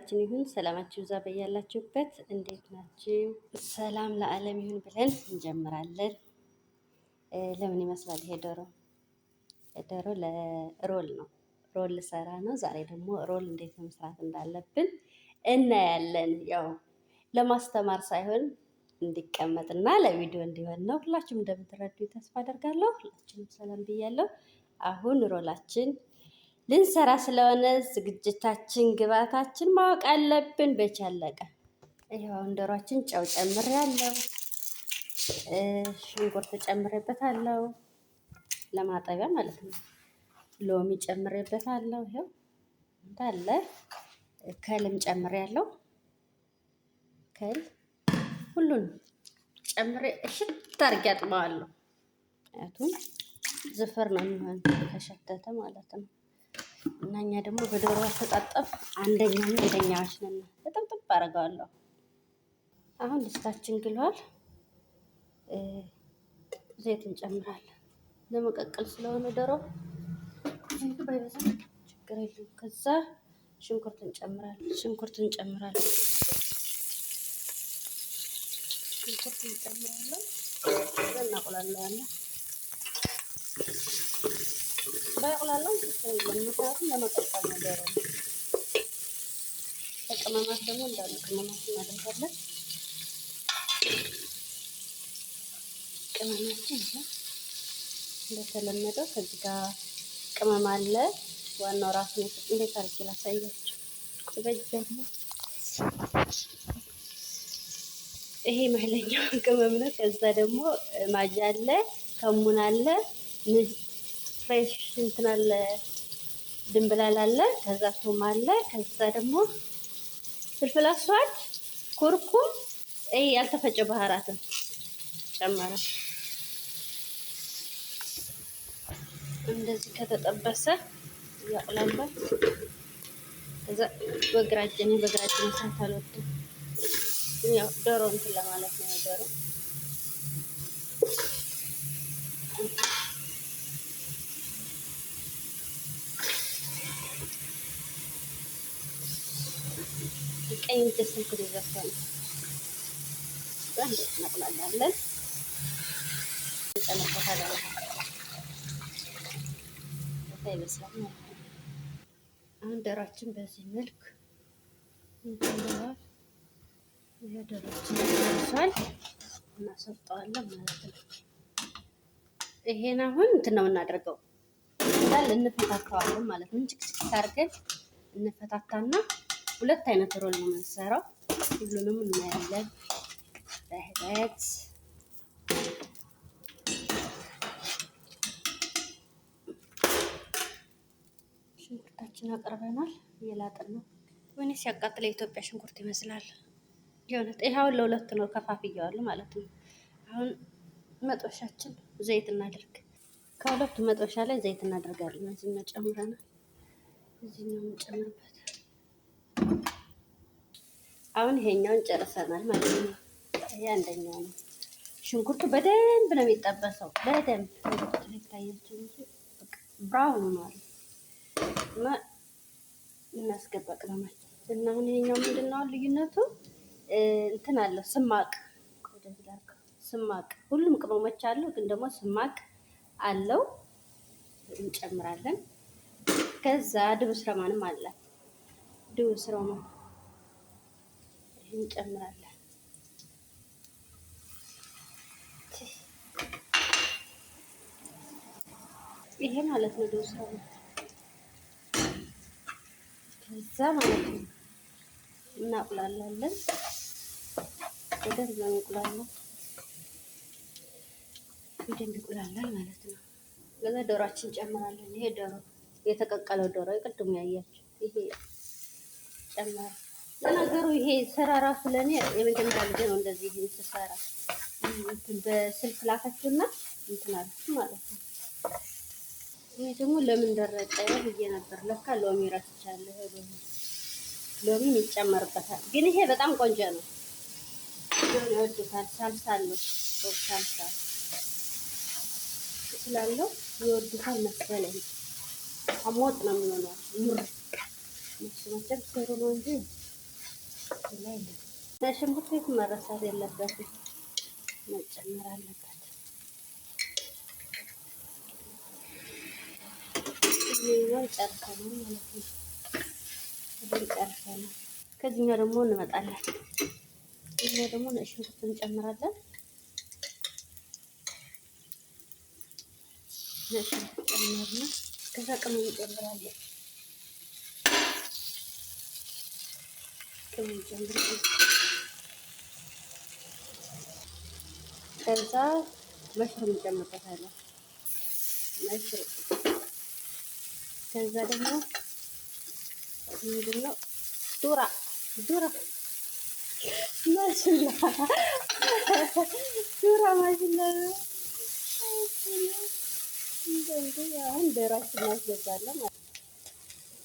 ለሁላችን ይሁን። ሰላማችሁ ይብዛ በያላችሁበት። እንዴት ናችሁ? ሰላም ለዓለም ይሁን ብለን እንጀምራለን። ለምን ይመስላል ይሄ ዶሮ? ዶሮ ለ roll ነው። Roll ልሰራ ነው። ዛሬ ደግሞ roll እንዴት መስራት እንዳለብን እናያለን። ያው ለማስተማር ሳይሆን እንዲቀመጥና ለቪዲዮ እንዲሆን ነው። ሁላችሁም እንደምትረዱ ተስፋ አደርጋለሁ። ሁላችሁም ሰላም ብያለሁ። አሁን roll ኣችን ልንሰራ ስለሆነ ዝግጅታችን ግብአታችን ማወቅ አለብን። በቻለቀ ይኸው አሁን ዶሯችን ጨው ጨምሬያለሁ፣ ሽንኩርት ጨምሬበታለሁ ለማጠቢያ ማለት ነው። ሎሚ ጨምሬበታለሁ። ይኸው እንዳለ ከልም ጨምሬያለሁ። ከል ሁሉን ጨምሬ እሽት አድርጌ አጥበዋለሁ። ምክንያቱም ዝፍር ነው የሚሆን ከሸተተ ማለት ነው። እና እኛ ደግሞ በዶሮ አስተጣጠፍ አንደኛ አንደኛዎች ነን። በጥብጥብ አደርገዋለሁ። አሁን ድስታችን ግሏል። ዘይት እንጨምራለን። ለመቀቀል ስለሆነ ዶሮ ዘይቱ ባይበዛም ችግር የለም። ከዛ ሽንኩርት እንጨምራለን። ሽንኩርት እንጨምራለን። ሽንኩርት እንጨምራለን። ከዛ እናቁላለዋለን። ባይቁላላም ችግር የለም። ምክንያቱም ለመቀቀል ነው ዶሮ። ከቅመማት ደግሞ እንዳሉ ቅመማት እናደርጋለን። ቅመማችን እንደተለመደው ከዚህ ጋር ቅመም አለ። ዋናው ራሱ እንዴት አድርጌ ላሳያችሁ? በእጅ ደግሞ ይሄ መህለኛው ቅመም ነው። ከዛ ደግሞ ማጅ አለ፣ ከሙን አለ፣ fresh እንትን አለ፣ ድንብላል አለ፣ ከዛ ቱም አለ፣ ከዛ ደግሞ فلفل أسود፣ ኩርኩም፣ ይሄ ያልተፈጨ ባህራትን ጨመረ። እንደዚህ ከተጠበሰ እያቁላላል። ከዛ በግራ እጄ እኔ በግራ እጄ መስራት አልወድም። ያው ዶሮ እንትን ለማለት ነው። ዶሮ ቀኝ እጄ ስልኩን ይዘፈን እናቁላላለን። እንጨምርበታለን ይመስላል ማለት ነው። አሁን ዶሯችን በዚህ መልክ እንጨምረዋል። ይሄ ዶሯችን ደርሷል፣ እናስወጣዋለን ማለት ነው። ይሄን አሁን እንትን ነው የምናደርገው እንዳለ እንፈታተዋለን ማለት ነው። ጭቅጭቅ አድርገን እንፈታታና ሁለት አይነት roll ነው የምንሰራው። ሁሉንም እናያለን በህበት። ሽንኩርታችን አቅርበናል። እየላጥን ነው። ወይኔ ሲያቃጥል የኢትዮጵያ ሽንኩርት ይመስላል። የእውነት ይሄ አሁን ለሁለት ነው ከፋፍየዋለሁ ማለት ነው። አሁን መጥበሻችን ዘይት እናደርግ። ከሁለቱ መጥበሻ ላይ ዘይት እናደርጋለን። እዚህኛው ጨምረናል፣ እዚህኛው እንጨምርበት። አሁን ይሄኛውን ጨርሰናል ማለት ነው። ይሄ አንደኛው ነው። ሽንኩርቱ በደንብ ነው የሚጠበሰው። በደንብ ይታያችሁ እንጂ brown ሆኗል። እና እናስገባ ቅመማችን እና አሁን ይሄኛው ምንድን ነው ልዩነቱ? እንትን አለው ስማቅ፣ ወደዚህ ላድርገው። ስማቅ ሁሉም ቅመሞች አለው፣ ግን ደግሞ ስማቅ አለው እንጨምራለን። ከዛ ድብስ ረማንም አለ። ድብስ ረማን እንጨምራለን። ይሄ ማለት ነው ድብስ ረማን። ከዛ ማለት ነው እናቁላላለን። በደንብ ነው የሚቁላላው። በደንብ ይቁላላል ማለት ነው። ከዛ ዶሯችን እንጨምራለን። ይሄ ዶሮ የተቀቀለው ዶሮ የቅድሙ ያያችሁ ይሄ ጨመረ። ለነገሩ ይሄ ስራ ራሱ ለእኔ የመጀመሪያ ጊዜ ነው እንደዚህ ይሄን ስሰራ። እንትን በስልክ ላከችውና እንትን አልኩት ማለት ነው። ይሄ ደግሞ ለምን ደረቀ ብዬ ነበር። ለካ ሎሚ ረስቻለሁ። ሎሚ ሎሚም ይጨመርበታል። ግን ይሄ በጣም ቆንጆ ነው። ሎሚ ይወዱታል። ሳልሳ አለው፣ ሳልሳ ስላለው ይወዱታል መሰለኝ። አሞጥ ነው የሚሆነው። ምር እነሱ መቼም ስሩ ነው እንጂ ሌላ የለም። ሽንኩርት ቤት መረሳት የለበትም፣ መጨመር አለበት። ይሄኛውን ጨርሰናል ማለት ነው። ይሄን ጨርሰናል። ከዚህኛው ደግሞ እንመጣለን። ይሄኛው ደግሞ ነጭ ሽንኩርት እንጨምራለን። ነጭ ሽንኩርት ጨምርና ከዛ ቅመም እንጨምራለን። ቅመም ጨምራለን። ከዛ መሽሩም እንጨምርበታለን። መሽሩም ከዛ ደግሞ ምንድነው ዱራ ዱራ ማሽላ ዱራ ማሽላ ነው። አሁን ዶራችን እናስገባለን።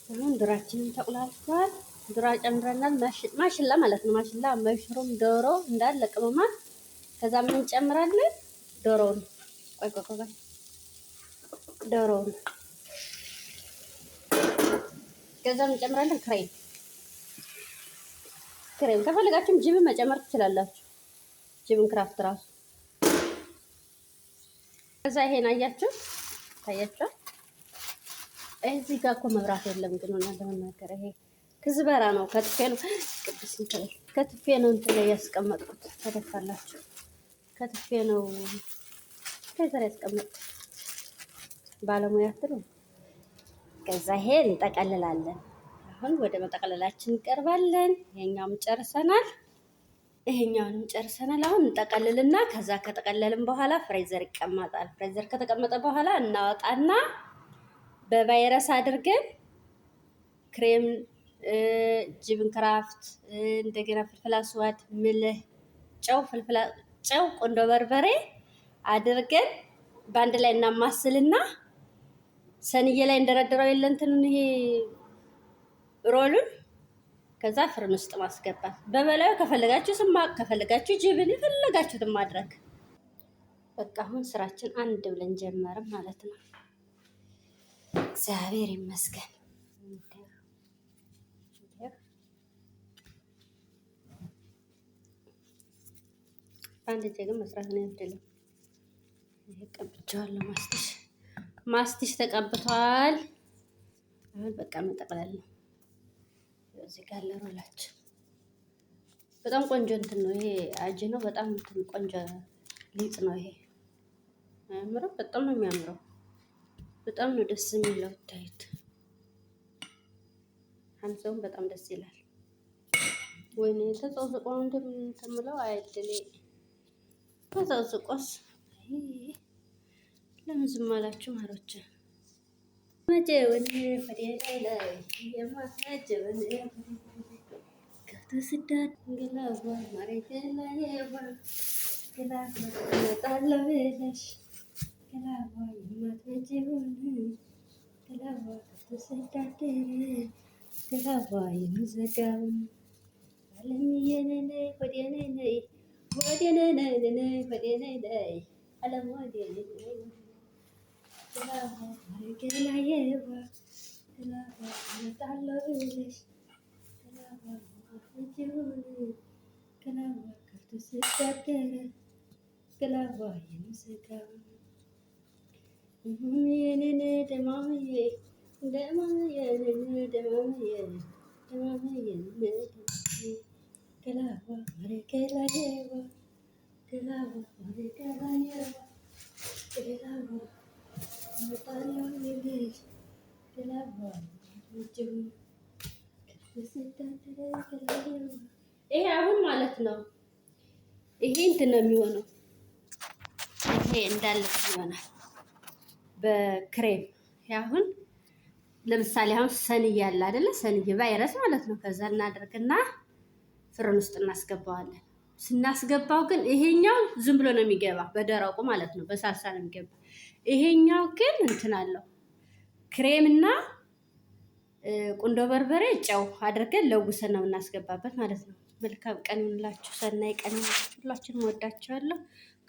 አሁን ዶራችንን ተቁላልቷል። ዶራ ጨምረናል። ማሽላ ማለት ነው። ማሽላ፣ መሽሩም፣ ዶሮ እንዳለ ቅመማ። ከዛ ምን እንጨምራለን? ዶሮውን ቆይ ቆይ ቆይ ዶሮውን ከዛ እንጨምራለን ክሬም ክሬም ከፈለጋችሁም جبن መጨመር ትችላላችሁ። جبن ክራፍት ራሱ ከዛ ይሄን አያችሁ ታያችኋል። እዚህ ጋር እኮ መብራት የለም ግን ሆነ ለመናገር ይሄ كزبرة ነው። ከትፌ ነው ቅዱስ ሚካኤል ከትፌ ነው እንትን ላይ ያስቀመጥኩት ተደፋላችሁ። ከትፌ ነው freezer ያስቀመጥኩት ባለሙያ ትሉ። ከዛ ይሄ እንጠቀልላለን። አሁን ወደ መጠቅለላችን እንቀርባለን። ይሄኛውም ጨርሰናል። ይሄኛውንም ጨርሰናል። አሁን እንጠቀልልና ከዛ ከጠቀለልን በኋላ freezer ይቀመጣል። freezer ከተቀመጠ በኋላ እናወጣና በቫይረስ አድርገን ክሬም፣ جبن ክራፍት፣ እንደገና فلفل أسود፣ ملح፣ ጨው፣ فلفل ጨው፣ ቆንዶ በርበሬ አድርገን በአንድ ላይ እናማስልና صينية ላይ እንደረድረው የለ እንትኑን ይሄ roll ኡን ከዛ فرن ውስጥ ማስገባት። በበላዩ ከፈለጋችሁ سماق ከፈለጋችሁ جبن የፈለጋችሁትን ማድረግ። በቃ አሁን ስራችን አንድ ብለን ጀመርን ማለት ነው። እግዚአብሔር ይመስገን። በአንድ እጄ ግን መስራት ነው ያልችልም። ይሄ ቀብቼዋለሁ። ማስቲሽ ማስቲሽ ተቀብቷል። አሁን በቃ መጠቅለል ነው። እዚህ ጋር ለ roll ኣችን በጣም ቆንጆ እንትን ነው ይሄ አጅ ነው። በጣም እንትን ቆንጆ ሊጥ ነው ይሄ። አያምርም? በጣም ነው የሚያምረው። በጣም ነው ደስ የሚለው። ታዩት ሀምሳውን በጣም ደስ ይላል። ወይኔ ተጸውዝቆ ነው እንደምትምለው አይደል? ተጸውዝቆስ ለምን ዝም አላችሁ ማሮች? መቼውን ሆዴ ላይ የማትመጪውን ገብቶ ስዳት ገላዋ ማሬ ገላዬዋ ገላዋ እመጣለሁ ብለሽ ገላዋ የማትመጪውን ገላዋ ገብቶ ስዳት ገላዋ የምዘጋውን አለምዬ ነይ ነይ ሆዴ ነይ ነይ ሆዴ ነይ ነይ ነይ ሆዴ ነይ ነይ አለም ሆዴ ነይ ነይ ይሄ አሁን ማለት ነው። ይሄ እንትን ነው የሚሆነው። ይሄ እንዳለ ይሆናል በክሬም። ይሄ አሁን ለምሳሌ አሁን صينية አለ አይደለ? صينية ቫይረስ ማለት ነው። ከዛ እናደርግና فرن ውስጥ እናስገባዋለን። ስናስገባው ግን ይሄኛው ዝም ብሎ ነው የሚገባ በደረቁ ማለት ነው፣ በሳሳ ነው የሚገባ። ይሄኛው ግን እንትን አለው ክሬምና ቁንዶ በርበሬ፣ ጨው አድርገን ለውሰን ነው የምናስገባበት ማለት ነው። መልካም ቀን ይሁንላችሁ። ሰናይ ቀን ይሁንላችሁ። ሁላችንም ወዳችኋለሁ፣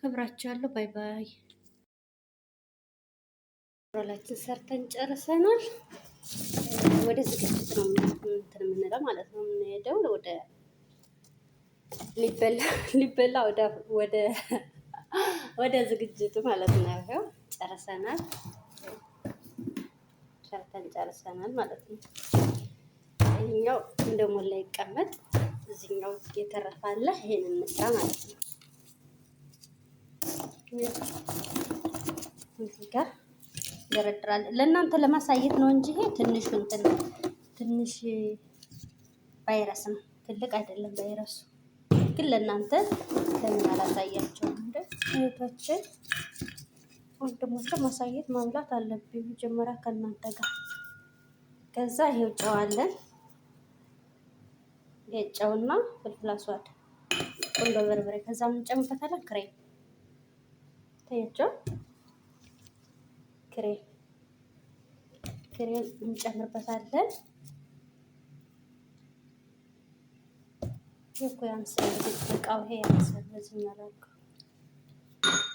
ከብራችኋለሁ። Bye bye። Roll ኣችን ሰርተን ጨርሰናል። ወደ ዝግጅት ነው እንትን የምንለው ማለት ነው የምንሄደው ወደ ሊበላ ሊበላ ወደ ወደ ዝግጅቱ ማለት ነው። ይኸው ጨርሰናል፣ ሰርተን ጨርሰናል ማለት ነው። ይሄኛው እንደሞላ ይቀመጥ፣ እዚህኛው የተረፈ አለ። ይሄን እንስራ ማለት ነው። እዚህ ጋር ደረድራለን። ለእናንተ ለማሳየት ነው እንጂ ይሄ ትንሹ እንትን ትንሽ ቫይረስ ነው፣ ትልቅ አይደለም ቫይረሱ። ግን ለእናንተ ለምን አላሳያቸውም? እንደ እህቶችን ወንድሞችን ማሳየት ማብላት አለብኝ መጀመሪያ ከእናንተ ጋር። ከዛ ይሄው ጨው አለን። ይሄ ጨውና فلفل أسود ቁንዶ በርበሬ፣ ከዛ ምን እንጨምርበታለን? ክሬም ታያቸው፣ ክሬም እንጨምርበታለን። ይሄ እኮ ያንሳል፣ እቃው ይሄ ያንሳል። በዚህኛው ላድርገው።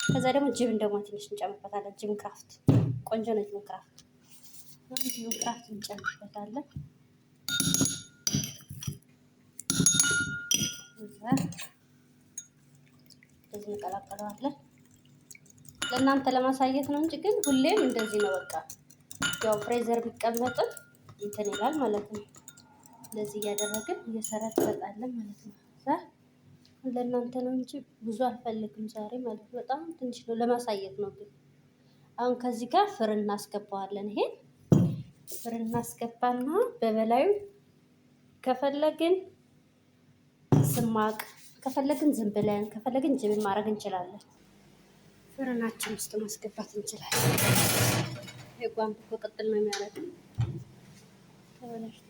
ከዛ ደግሞ جبن ደግሞ ትንሽ እንጨምርበታለን። جبن Kraft ቆንጆ ነው። جبن Kraft፣ جبن Kraft እንጨምርበታለን። እዛ እንደዚህ እንቀላቀለዋለን። ለእናንተ ለማሳየት ነው እንጂ ግን ሁሌም እንደዚህ ነው። በቃ ያው freezer ቢቀመጥም እንትን ይላል ማለት ነው። እንደዚህ እያደረግን እየሰራ ትሰጣለን ማለት ነው። እዛ ለእናንተ ነው እንጂ ብዙ አልፈልግም ዛሬ ማለት ነው። በጣም ትንሽ ነው፣ ለማሳየት ነው። ግን አሁን ከዚህ ጋር فرن እናስገባዋለን። ይሄን فرن እናስገባና በበላዩ ከፈለግን سماق፣ ከፈለግን ዝም ብለን፣ ከፈለግን جبن ማድረግ እንችላለን። فرن ኣችን ውስጥ ማስገባት እንችላለን። የጓንቱ እኮ ቅጥል ነው የሚያደርገው። ተበላሽቶ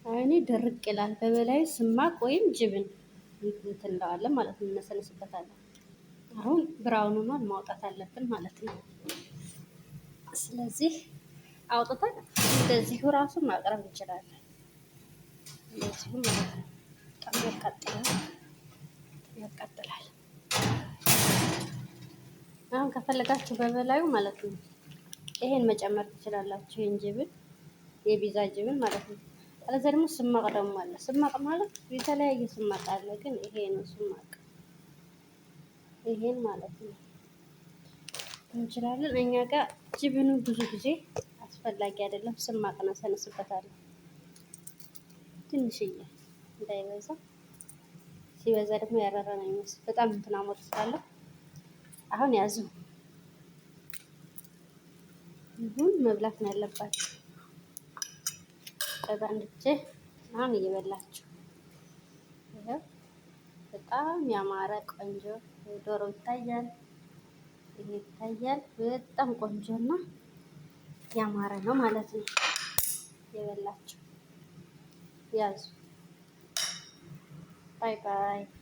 አይኔ ድርቅ ይላል። በበላዩ سماق ወይም جبن እንትን እንለዋለን ማለት ነው፣ እነሰንስበታለን። አሁን brown ኑን ማውጣት አለብን ማለት ነው። ስለዚህ አውጥተን እንደዚሁ ራሱ ማቅረብ እንችላለን። እንደዚሁ ማለት ነው። በጣም ያቃጥላል፣ ያቃጥላል። አሁን ከፈለጋችሁ በበላዩ ማለት ነው ይሄን መጨመር ትችላላችሁ። ይሄን جبن፣ የፒዛ جبن ማለት ነው። አለዛ ደግሞ سماق ደግሞ አለ። سماق ማለት የተለያየ سماق አለ፣ ግን ይሄ ነው سماق። ይሄን ማለት ነው እንችላለን። እኛ ጋር جبن ኑ ብዙ ጊዜ አስፈላጊ አይደለም። سماق ነሰንስበታለን ትንሽዬ እንዳይበዛ። ሲበዛ ደግሞ ያረረ ነው የሚመስል። በጣም እንትን አሞር ስላለው አሁን ያዙ። ይሁን መብላት ነው ያለባችሁ። በአንድ እጄ አሁን እየበላችሁ ይኸው በጣም ያማረ ቆንጆ ዶሮ ይታያል። ይሄ ይታያል። በጣም ቆንጆና ያማረ ነው ማለት ነው። የበላችሁ ያዙ። Bye bye።